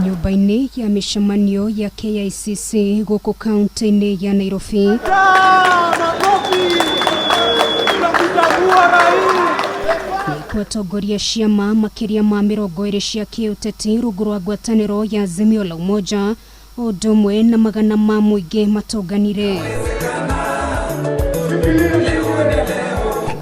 Nyũmba-inĩ ya mĩcemanio ya KICC gũkũ kaunti-inĩ ya Nairobi, nĩkuo atongoria ciama makĩria ma 20 cia kĩũteti rungu rwa ngwatanĩro ya Azimio la Umoja o ũndũ ũmwe na magana ma mũingĩ matũnganire.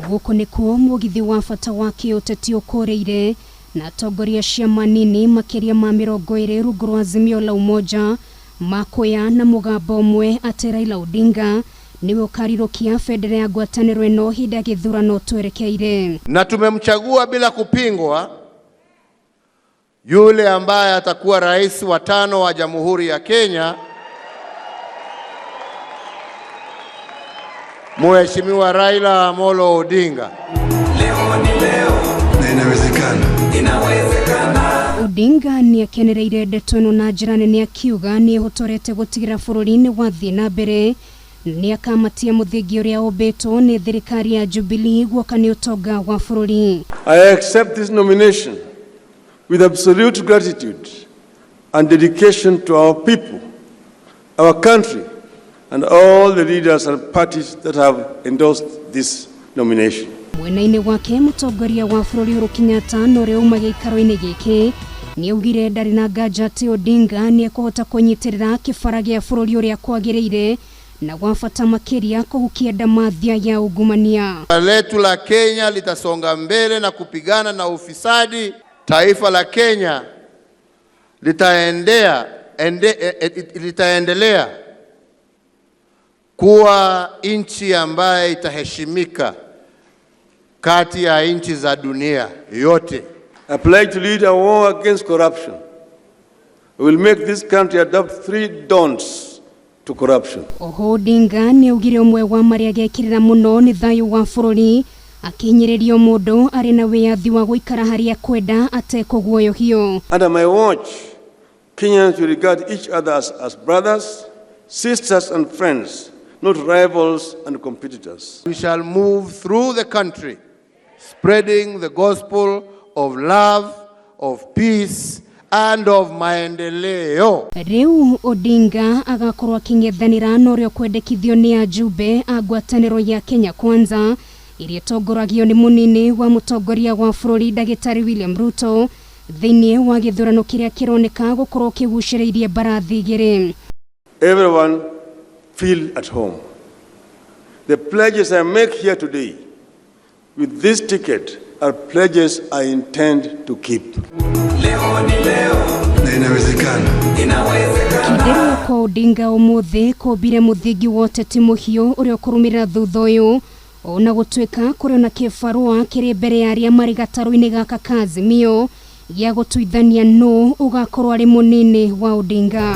Gũkũ nĩkuo mũgithi wa bata wa kĩũteti ũkũrĩire na atongoria ciama nini makĩria ma 20 rungu rwa Azimio la Umoja makuya na mũgambo ũmwe atĩ Raila Odinga nĩwe ũkarirũkia bendera ya ngwatanĩro ĩno hĩndĩ ya gĩthurano twerekeire. Na tumemchagua bila kupingwa yule ambaye atakuwa rais wa tano wa Jamhuri ya Kenya, Mheshimiwa Raila Amolo Odinga. Na inawezekana. Odinga nĩ akenereire ndeto ĩno na njĩra nene, akiuga nĩ ehotorete gũtigĩra bũrũri-inĩ wathiĩ na mbere nĩ akamatia mũthingi ũrĩa ũmbĩtwo nĩ thirikari ya Jubilee guoka nĩ ũtonga wa bũrũri. I accept this nomination with absolute gratitude and dedication to our people, our country, and all the leaders and parties that have endorsed this nomination. Mwena-inĩ wake, mũtongoria wa bũrũri Uhuru Kenyatta na ũrĩa uma gĩikaro-inĩ gĩkĩ nĩ augire ndarĩ na nganja atĩ Odinga nĩ ekũhota kũnyitĩrĩra kĩbara gĩa bũrũri ũrĩa kwagĩrĩire na gwa bata makĩria kũhukia ndamathia ya ungumania. Letu la Kenya litasonga mbele na kupigana na ufisadi. Taifa la Kenya litaendelea kuwa nchi ambaye itaheshimika kati ya nchi za dunia yote. I pledge to lead a war against corruption. We will make this country adopt three don'ts to corruption. Oho Odinga nĩ augire ũmwe wa marĩa agekĩrĩra mũno nĩ thayũ wa bũrũri, akihinyĩrĩrio mũndũ arĩ na wĩyathi wa gũikara harĩa kwenda atekũguoyohio. Under my watch, Kenyans will regard each other as brothers, sisters, and friends, not rivals and competitors. We shall move through the country spreading the gospel of love, of peace, and of maendeleo. Rĩu Odinga agakorwo akĩng'ethanĩra na ũrĩa ũkwendekithio nĩ ajumbe a ngwatanĩro ya Kenya Kwanza ĩrĩa ĩtongoragio nĩ mũnini wa mũtongoria wa bũrũri Ndagĩtarĩ William Ruto thĩinĩ wa gĩthurano kĩrĩa kĩroneka gũkorwo kĩgucĩrĩirie mbarathi igĩrĩ. Everyone feel at home. The pledges I make here today with this ticket are pledges I intend to keep. Na inawezekana. Gũkindĩrwo kwa Odinga ũmũthĩ kũmbire mũthingi wa ũteti mũhiũ ũrĩa ũkũrũmĩrĩra thutha ũyũ, ona gũtuĩka kũrĩ ona kĩbarũa kĩrĩ mbere ya arĩa marĩ gatarũ-inĩ gaka ka Azimio gĩa gũtuithania nũ ũgakorwo arĩ mũnini wa Odinga.